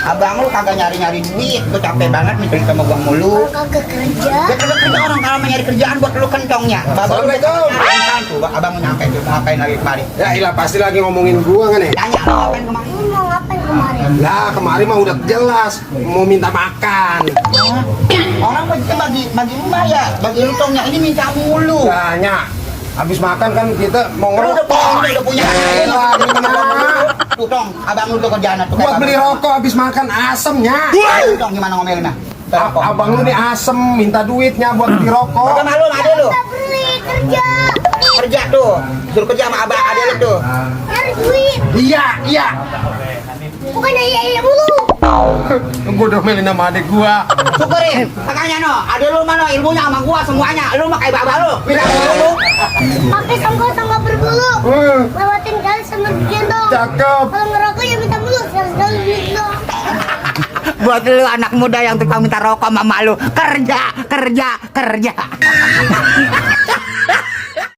Abang lu kagak nyari-nyari duit, gua capek banget minta sama gua mulu. Kagak kerja. Ya kagak kerja orang kalau mau nyari kerjaan buat lu kentongnya. Assalamualaikum. Tuh, abang mau nyampe tuh, ngapain lagi kemari? Ya ilah pasti lagi ngomongin gua kan ya. Tanya lu ngapain kemari? Lu mau ngapain kemarin? Lah kemarin mah udah jelas mau minta makan. Orang bagi rumah ya, bagi luntongnya ini minta mulu. Banyak. Habis makan kan kita mau Lu ngerokok. udah punya. Elah, gimana? Tuh dong, abang lu tuh kerjaan tuh. Buat beli rokok habis makan asemnya. Tuh dong gimana ngomelnya? Abang lu nih asem minta duitnya buat beli rokok. Kagak malu sama ade lu. Kita beli kerja. Kerja tuh, suruh kerja sama abang ade lu tuh. Nyari duit. Iya. Bukannya iya mulu. Gua udah melin sama adik gua. Syukurin, makanya no, ade lu mana ilmunya sama gua semuanya. Lu mah kayak babak lu. Lu. Pakai sangka berbulu. Lewatin kali sama gendong. Cakep. Kalau ngerokok ya minta mulu. Sekali duit dong. Buat lu anak muda yang tukang minta rokok sama mak lu, kerja.